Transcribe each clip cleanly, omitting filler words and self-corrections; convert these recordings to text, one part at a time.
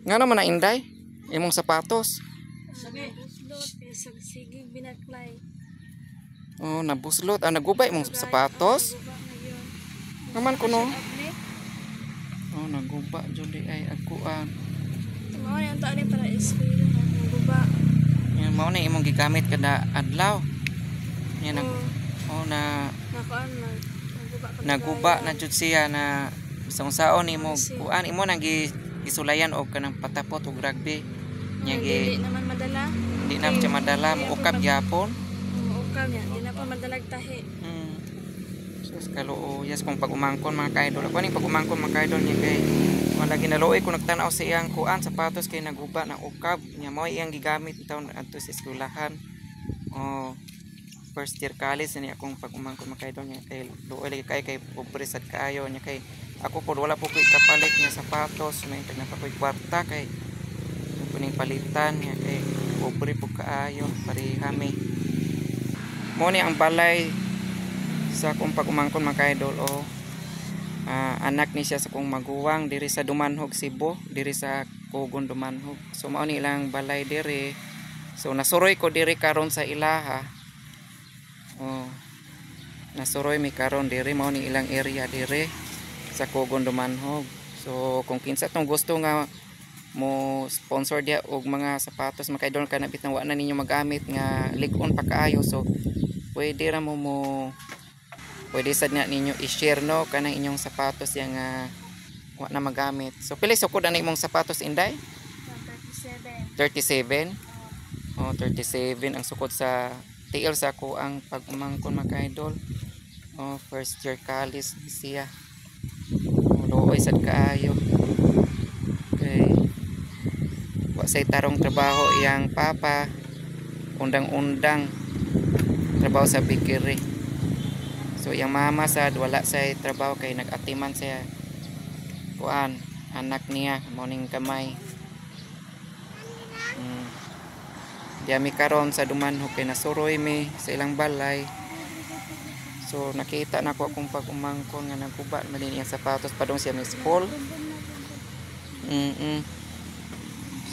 Nga naman na, Inday? Imong sapatos. Buslot, kay sige binaklay. Oh, nabuslot. Ah, nagubay imong sapatos. Naguba na yun. Naman kuno. Abli. Oh, naguba jud di ay agkuan. Mao ni ang taon ni para eskwela na naguba. Yan mao na imong gigamit kada adlaw. Yan nag Oh, oh na nakuan na naguba ka. Naguba na jud siya na bisan unsaon nimo Kasi- kuan imo nang gisulayan og kanang patapot og rugby. Nya Dili gi naman madala. Di na siya madala, moukab gyapon. Muukab niya, di na pa madalag tahi. Sus, kaluoyas kung pag-umangkon, mga ka-idol. Ako ning pag-umangkon, mga ka-idol, niya kay wala ginaloy ko nagtan-aw sa iyang kuan sapatos kay naguba na ukab niya, mao iyang gigamit taon adto sa eskwelahan. Oh, first year college na niya akong pag-umangkon, mga ka-idol, niya kay luoy lagi kay kay pobre sad kaayo niya kay ako pod wala po ko'y kapalit nga sapatos, may tag na pa ko'y kwarta kay kuning palitan niya kay pobre po kaayo pareha mi. Mo ni ang balay sa akong pag-umangkon, mga ka-idol, o anak ni siya sa akong maguwang diri sa Dumanhog, Cebu, diri sa Kugon, Dumanhog. So mao ni ilang balay diri. So nasuroy ko diri karon sa ilaha. Oh, nasuroy mi karon diri. Mao ni ilang area diri sa Kugon, Dumanhog. So kung kinsa tong gusto nga mo sponsor dia og mga sapatos, mga ka-idol, kana bitang wa na ninyo magamit nga lig-on pa kaayo, so pwede ra mo mo pwede sad na ninyo i-share, no, kanang inyong sapatos yang wa na magamit. So pila sukod ani imong sapatos, Inday? 37. 37. Oh, 37 ang sukod sa TL sa ako ang pag-umangkon, mga ka-idol. Oh, first year college ni siya. Oh, luoy sad kaayo. Okay. Wa say tarong trabaho iyang papa. Undang-undang trabaho sa bakery. So iyang mama sad wala say trabaho kay nag-atiman siya kuan anak niya mao ning kamay. Diya mi karon sa Dumanhog kay nasuroy mi sa ilang balay. So nakita na ko akong pag-umangkon nga naguba man din iyang sapatos padung siya may school.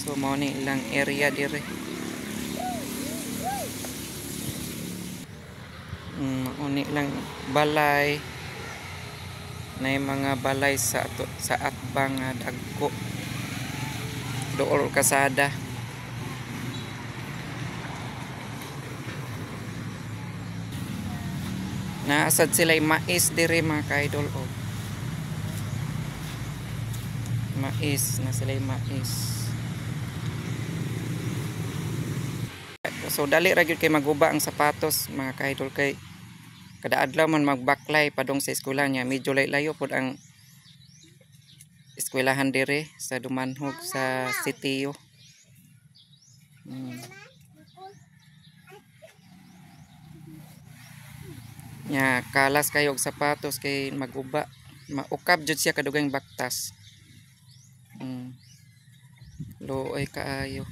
So mao ni ilang area dire. Mao ni ilang balay na mga balay sa ato, sa atbang nga dagko. Dool kasada. Naasad sila mais dire, mga ka-idol, oh. Mais na sila mais. So dali ra gyud kay maguba ang sapatos, mga ka-idol, kay kada adlaw man magbaklay padung sa eskwela niya. Medyo layo pod ang eskwelahan dire sa Dumanhog sa sitio. Nya kalas kayo og sapatos kay maguba, maukab jud siya kadugayng baktas. Luoy kaayo.